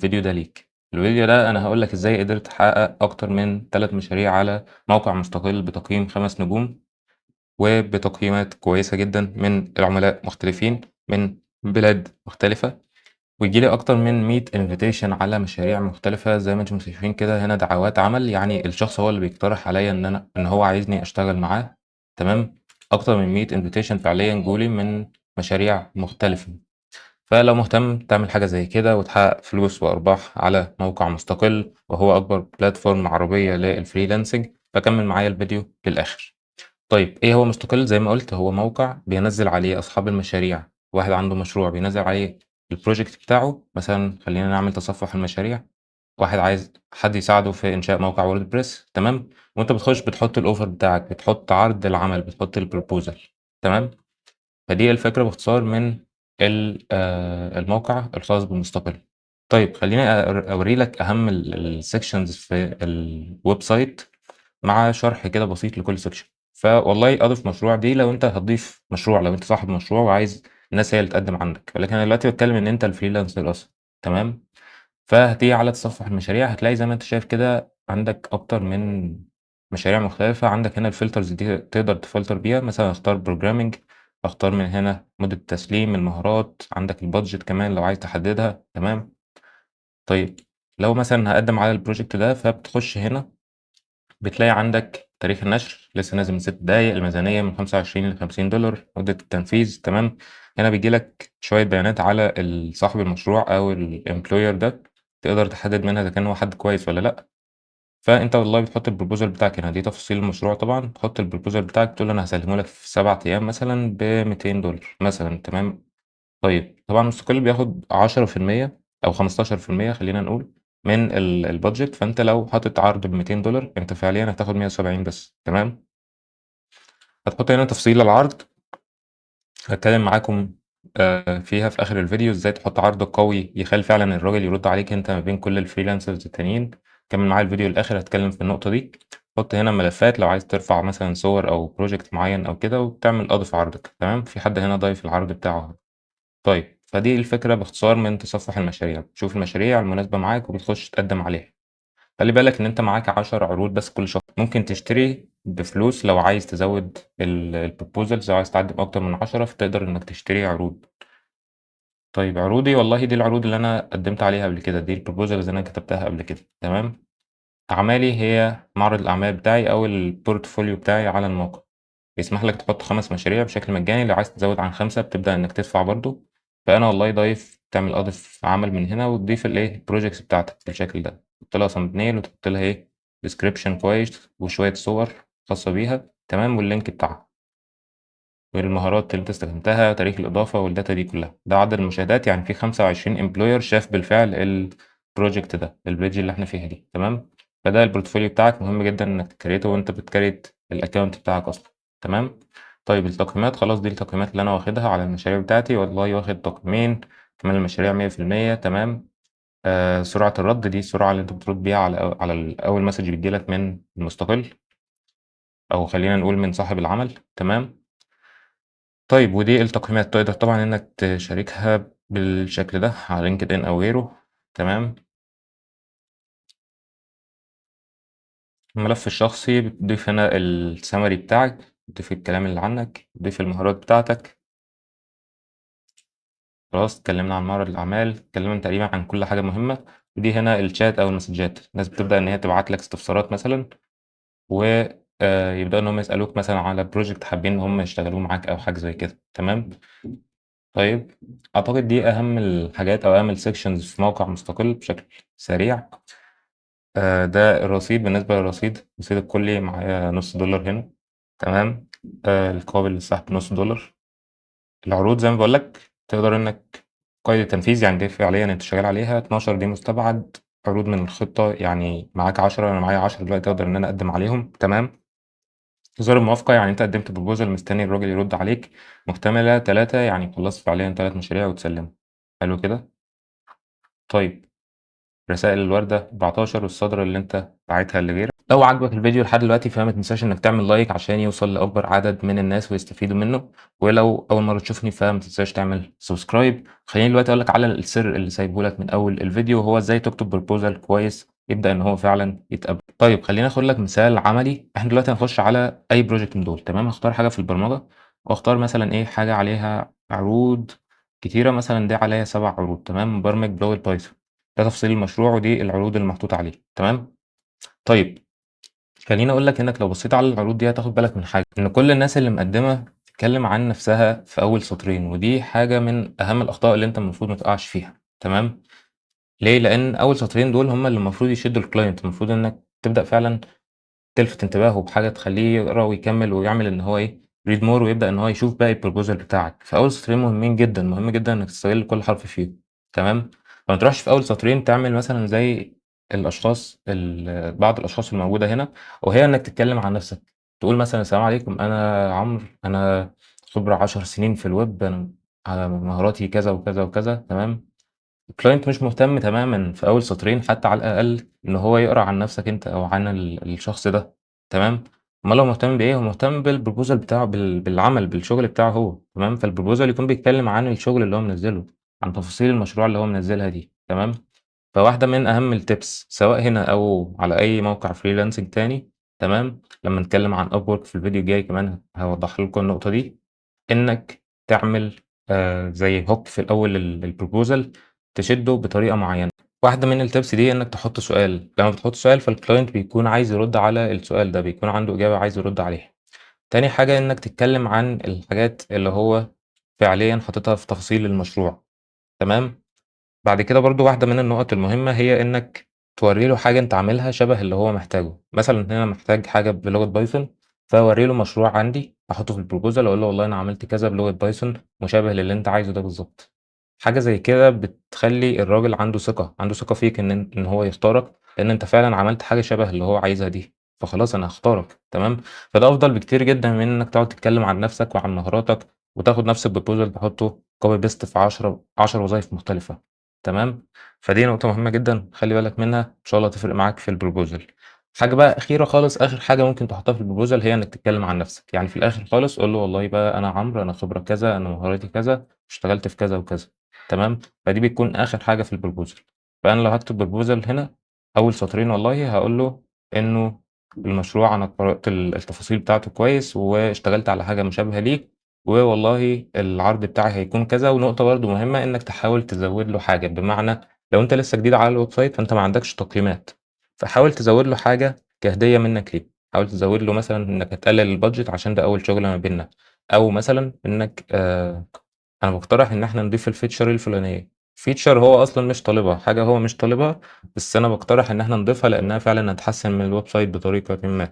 الفيديو ده ليك. الفيديو ده أنا هقول لك إزاي قدرت أحقق أكتر من 3 مشاريع على موقع مستقل بتقييم 5 نجوم وبتقييمات كويسة جدًا من العملاء مختلفين من بلاد مختلفة، وييجي لي أكتر من 100 invitation على مشاريع مختلفة زي ما أنتم شايفين كده. هنا دعوات عمل، يعني الشخص هو اللي بيقترح عليّا إن هو عايزني أشتغل معاه، تمام؟ أكتر من 100 invitation فعليًا جولي من مشاريع مختلفة. فلو مهتم تعمل حاجة زي كده وتحقق فلوس وأرباح على موقع مستقل وهو أكبر platform عربية لل freelancing، فكمل معايا الفيديو للآخر. طيب إيه هو مستقل؟ زي ما قلت هو موقع بينزل عليه أصحاب المشاريع، واحد عنده مشروع بينزل عليه ال project بتاعه. مثلا خلينا نعمل تصفح المشاريع، واحد عايز حد يساعده في إنشاء موقع WordPress، تمام؟ وأنت بتخش بتحط ال offer بتاعك، بتحط عرض العمل، بتحط ال proposal، تمام؟ فدي الفكرة باختصار من الموقع الخاص بالمستقل. طيب خليني أوري لك أهم ال sections في ال website مع شرح كده بسيط لكل section. فوالله أضيف مشروع دي لو أنت هتضيف مشروع، لو أنت صاحب مشروع وعايز الناس هي اللي تقدم عندك، ولكن أنا دلوقتي بتكلم إن أنت ال freelancer أصلاً، تمام؟ فهتيجي على تصفح المشاريع، هتلاقي زي ما أنت شايف كده عندك أكتر من مشاريع مختلفة. عندك هنا ال filters دي تقدر تفلتر بيها، مثلاً اختار programming، اختار من هنا مدة التسليم، المهارات، عندك ال budget كمان لو عايز تحددها، تمام؟ طيب لو مثلاً هقدم على ال project ده، فبتخش هنا بتلاقي عندك تاريخ النشر لسه نازل من 6 دقايق، الميزانية من 25 ل 50 دولار، مدة التنفيذ، تمام؟ هنا بيجي لك شوية بيانات على صاحب المشروع أو ال employer ده، تقدر تحدد منها إذا كان هو حد كويس ولا لأ. فأنت والله بتحط ال proposal بتاعك هنا، دي تفاصيل المشروع طبعاً، تحط ال proposal بتاعك تقول له أنا هسلمه لك في 7 أيام مثلاً ب ميتين دولار مثلاً، تمام؟ طيب طبعاً المستقل بياخد عشرة في المية أو خمستاشر في المية خلينا نقول من ال budget، فأنت لو حاطط عرض ب ميتين دولار أنت فعلياً هتاخد 170 بس، تمام؟ هتحط هنا تفصيل العرض، هتكلم معاكم فيها في آخر الفيديو إزاي تحط عرض قوي يخلي فعلاً الراجل يرد عليك أنت ما بين كل ال freelancers التانيين. كمل معايا الفيديو للآخر هتكلم في النقطة دي. حط هنا ملفات لو عايز ترفع مثلاً صور أو project معين أو كده، وتعمل أضيف عرضك، تمام؟ في حد هنا ضايف العرض بتاعه. طيب فدي الفكرة باختصار من تصفح المشاريع، تشوف المشاريع المناسبة معاك وبتخش تقدم عليها. خلي بالك إن أنت معاك 10 عروض بس كل شهر، ممكن تشتري بفلوس لو عايز تزود ال proposals، لو عايز تعدي بأكتر من 10 فتقدر إنك تشتري عروض. طيب عروضي والله دي العروض اللي أنا قدمت عليها قبل كده، دي ال proposals اللي أنا كتبتها قبل كده، تمام؟ أعمالي هي معرض الأعمال بتاعي أو ال portfolio بتاعي على الموقع، بيسمح لك تحط 5 مشاريع بشكل مجاني، لو عايز تزود عن 5 بتبدأ إنك تدفع برضو. فأنا والله ضايف، تعمل أضيف عمل من هنا وتضيف الإيه ال projects بتاعتك بالشكل ده، تحط لها thumbnail وتحط لها إيه description كويس وشوية صور خاصة بيها، تمام؟ وال link بتاعها والمهارات اللي انت استخدمتها، تاريخ الإضافة وال data دي كلها. ده عدد المشاهدات، يعني في 25 employer شاف بالفعل ال project ده، ال page اللي احنا فيها دي، تمام؟ فده ال portfolio بتاعك، مهم جدا انك ت create ه وانت بت create ال account بتاعك اصلا، تمام؟ طيب التقييمات، خلاص دي التقييمات اللي انا واخدها على المشاريع بتاعتي، والله واخد تقييمين، كمان المشاريع مية في المية، تمام؟ سرعة الرد، دي السرعة اللي انت بترد بيها على أول message بتجيلك من المستقل، أو خلينا نقول من صاحب العمل، تمام؟ طيب ودي التقييمات، تقدر طبعا إنك تشاركها بالشكل ده على LinkedIn أو غيره، تمام؟ الملف الشخصي بتضيف هنا السمري بتاعك، بتضيف الكلام اللي عنك، بتضيف المهارات بتاعتك. خلاص اتكلمنا عن معرض الأعمال، اتكلمنا تقريبا عن كل حاجة مهمة. ودي هنا الشات أو المسجات، الناس بتبدأ إن هي تبعت لك استفسارات مثلا، و يبدأوا إن هم يسألوك مثلا على project حابين إن هم يشتغلوه معاك أو حاجة زي كده، تمام؟ طيب أعتقد دي أهم الحاجات أو أهم ال sections في موقع مستقل بشكل سريع. ده الرصيد. بالنسبة للرصيد، الرصيد الكلي معايا نص دولار هنا، تمام؟ القابل للسحب نص دولار. العروض زي ما بقولك تقدر إنك قيد التنفيذ، يعني دي فعليا أنت شغال عليها. 12 دي مستبعد، عروض من الخطة يعني معاك 10، أنا معايا 10 دلوقتي أقدر إن أنا أقدم عليهم، تمام؟ زر الموافقة، يعني أنت قدمت بروبوزال مستني الراجل يرد عليك. مكتملة 3، يعني خلصت فعليا 3 مشاريع وتسلمهم. حلو كده؟ طيب رسائل الوردة 14 والصدر اللي أنت باعتها لغيرك. لو عجبك الفيديو لحد دلوقتي فما تنساش انك تعمل like عشان يوصل لاكبر عدد من الناس ويستفيدوا منه، ولو اول مرة تشوفني فما تنساش تعمل subscribe. خليني دلوقتي اقول لك على السر اللي سايبه لك من اول الفيديو، وهو ازاي تكتب proposal كويس يبدا ان هو فعلا يتقبل. طيب خلينا اخد لك مثال عملي. احنا دلوقتي هنخش على اي project من دول، تمام؟ هختار حاجة في البرمجة، واختار مثلا ايه، حاجة عليها عروض كتيرة، مثلا دي عليها 7 عروض، تمام؟ مبرمج بلغه Python، ده تفصيل المشروع ودي العروض المحطوطه عليه، تمام؟ طيب خليني اقول لك انك لو بصيت على العروض دي هتاخد بالك من حاجة، ان كل الناس اللي مقدمه تتكلم عن نفسها في اول سطرين، ودي حاجة من اهم الاخطاء اللي انت المفروض ما تقعش فيها، تمام؟ ليه؟ لان اول سطرين دول هم اللي المفروض يشدوا ال client، المفروض انك تبدا فعلا تلفت انتباهه بحاجة تخليه يقرا ويكمل ويعمل ان هو ايه، read more، ويبدا ان هو يشوف باقي ال proposal بتاعك. فاول سطرين مهمين جدا، مهم جدا انك تستغل كل حرف فيهم، تمام؟ فما تروحش في اول سطرين تعمل مثلا زي بعض الاشخاص الموجودة هنا، وهي انك تتكلم عن نفسك، تقول مثلا السلام عليكم، انا عمرو، انا خبره 10 سنين في الويب، انا على مهاراتي كذا وكذا وكذا، تمام؟ ال client مش مهتم تماما في اول سطرين حتى على الاقل ان هو يقرا عن نفسك انت او عن الشخص ده، تمام؟ امال هو مهتم بايه؟ هو مهتم بال proposal بتاعه، بالعمل، بالشغل بتاعه هو، تمام؟ فال proposal يكون بيتكلم عن الشغل اللي هو منزله، عن تفاصيل المشروع اللي هو منزلها دي، تمام؟ فواحدة من أهم ال tips سواء هنا أو على أي موقع freelancing تاني، تمام؟ لما نتكلم عن Upwork في الفيديو الجاي كمان هوضح لكم النقطة دي، إنك تعمل زي hook في الأول ال proposal تشده بطريقة معينة. واحدة من ال tips دي إنك تحط سؤال، لما بتحط سؤال فال client بيكون عايز يرد على السؤال ده، بيكون عنده إجابة عايز يرد عليها. تاني حاجة إنك تتكلم عن الحاجات اللي هو فعليا حاططها في تفاصيل المشروع، تمام؟ بعد كده برضو واحدة من النقط المهمة هي إنك توري له حاجة أنت عاملها شبه اللي هو محتاجه. مثلا هنا محتاج حاجة بلغة Python، فأوري له مشروع عندي أحطه في ال proposal، أقول له والله أنا عملت كذا بلغة Python مشابه للي أنت عايزه ده بالظبط. حاجة زي كده بتخلي الراجل عنده ثقة، عنده ثقة فيك إن هو يختارك، لأن أنت فعلا عملت حاجة شبه اللي هو عايزها دي، فخلاص أنا هختارك، تمام؟ فده أفضل بكتير جدا من إنك تقعد تتكلم عن نفسك وعن مهاراتك وتاخد نفس ال proposal تحطه copy paste في 10 وظايف مختلفة، تمام؟ فدي نقطة مهمة جدا خلي بالك منها، إن شاء الله تفرق معاك في ال proposal. حاجة بقى أخيرة خالص، آخر حاجة ممكن تحطها في ال proposal هي إنك تتكلم عن نفسك. في الآخر خالص قول له والله بقى أنا عمرو، أنا خبرة كذا، أنا مهاراتي كذا، اشتغلت في كذا وكذا، تمام؟ فدي بتكون آخر حاجة في ال proposal. فأنا لو هكتب proposal هنا أول سطرين والله هقول له إنه المشروع أنا قرأت التفاصيل بتاعته كويس واشتغلت على حاجة مشابهة ليه، ووالله العرض بتاعي هيكون كذا. ونقطة برضو مهمة إنك تحاول تزود له حاجة، بمعنى لو أنت لسه جديد على ال website فأنت ما عندكش تقييمات، فحاول تزود له حاجة كهدية منك ليه. حاول تزود له مثلا إنك هتقلل ال budget عشان ده أول شغل ما بيننا، أو مثلا إنك أنا بقترح إن إحنا نضيف ال feature الفلانية، feature هو أصلا مش طالبها، حاجة هو مش طالبها، بس أنا بقترح إن إحنا نضيفها لأنها فعلا هتحسن من ال website بطريقة ما.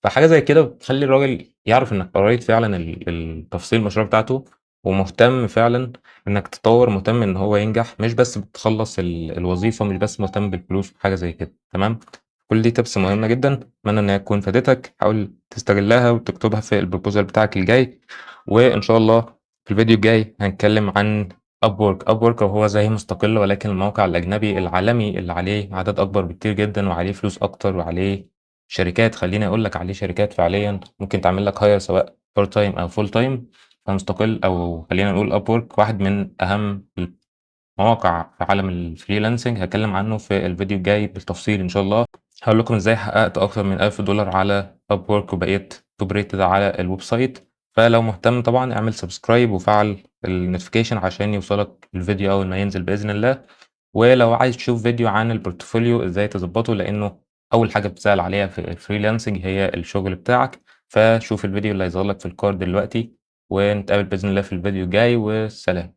فحاجة زي كده بتخلي الراجل يعرف إنك قريت فعلا التفاصيل المشروع بتاعته، ومهتم فعلا إنك تطور، مهتم إن هو ينجح، مش بس بتخلص الوظيفة، مش بس مهتم بالفلوس وحاجة زي كده، تمام؟ كل دي tips مهمة جدا، أتمنى إنها تكون فادتك، حاول تستغلها وتكتبها في ال proposal بتاعك الجاي. وإن شاء الله في الفيديو الجاي هنتكلم عن Upwork. Upwork وهو زي مستقل، ولكن الموقع الأجنبي العالمي اللي عليه عدد أكبر بكتير جدا، وعليه فلوس أكتر، وعليه شركات، خليني أقول لك عليه شركات فعليا ممكن تعمل لك hire سواء part time أو full time. فمستقل أو خلينا نقول Upwork واحد من أهم المواقع في عالم ال freelancing، هتكلم عنه في الفيديو الجاي بالتفصيل إن شاء الله. هقول لكم إزاي حققت أكتر من ألف دولار على Upwork وبقيت top rated على ال website. فلو مهتم طبعا اعمل subscribe وفعل ال notification عشان يوصلك الفيديو أول ما ينزل بإذن الله. ولو عايز تشوف فيديو عن ال portfolio إزاي تظبطه، لأنه أول حاجة بتسأل عليها في ال freelancing هي الشغل بتاعك، فشوف الفيديو اللي هيظهر لك في ال card دلوقتي، ونتقابل بإذن الله في الفيديو الجاي، والسلام.